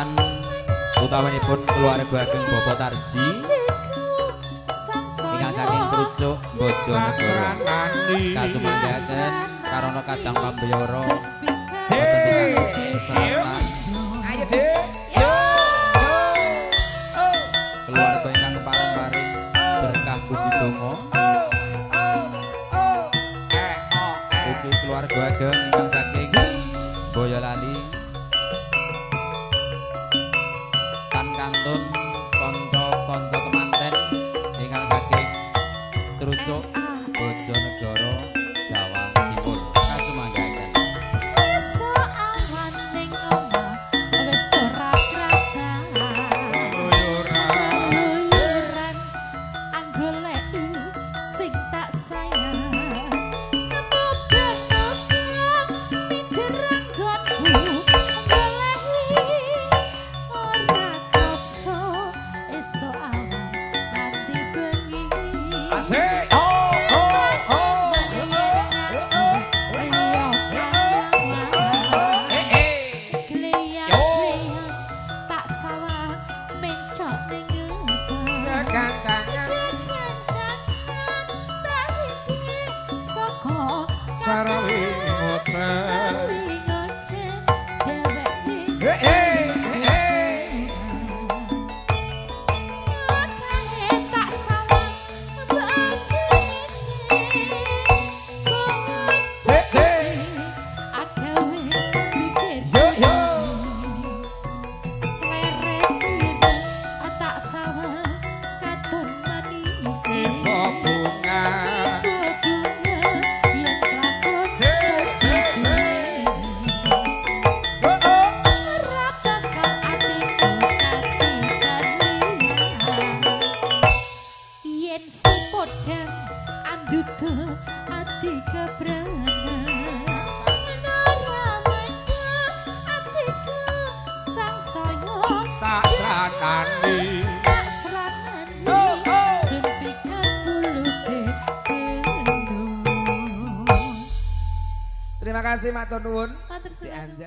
Selatan utamanipun keluarga ageng Bapak Tarji ingkang saking Trucuk Bojonegoro. Kasumanggaaken karana kadang pambiyara wonten ingkang Selatan. Ayo, Dek. Yo. Keluarga ingkang paring-paring berkah puji donga. Ugi keluarga ageng ingkang saking Boyolali tan kantun kanca-kanca kemanten ingkang saking Trucuk Bojonegoro Jawa Timur. Kasumanggaaken. Esuk awan ning omah wis ora krasa. Keluyuran anggoleki sing tak sayang. Kebobrokan minder anggonku goleki ora krasa esuk awan nganti bengi. Asik. Oh, oh, oh. Eh, eh. Kliang-kliang tak sawang mencok ning ngebang. Kekancangan Kekancangan tarike saka sarawi ngoceh. Sarawi ngoceh dheweke. Eh, eh, eh. Kae tak sawang bajine. Sik, sik. Agawe pikir. Yo, yo. Sleret ireng tak sawang katon manis. Ibu bunga. Ibu bunga yen lakon Sik, sik, sik. Oh, oh. Ora bakal atiku kati-katian. Yen si podang anduda ati kepranan. Ora menda atiku sangsaya Tak sratani. Tak sratani. Oh, oh. Sun pikat pulute gendong. Terima kasih, matur nuwun. Matur suwun. Dianjar.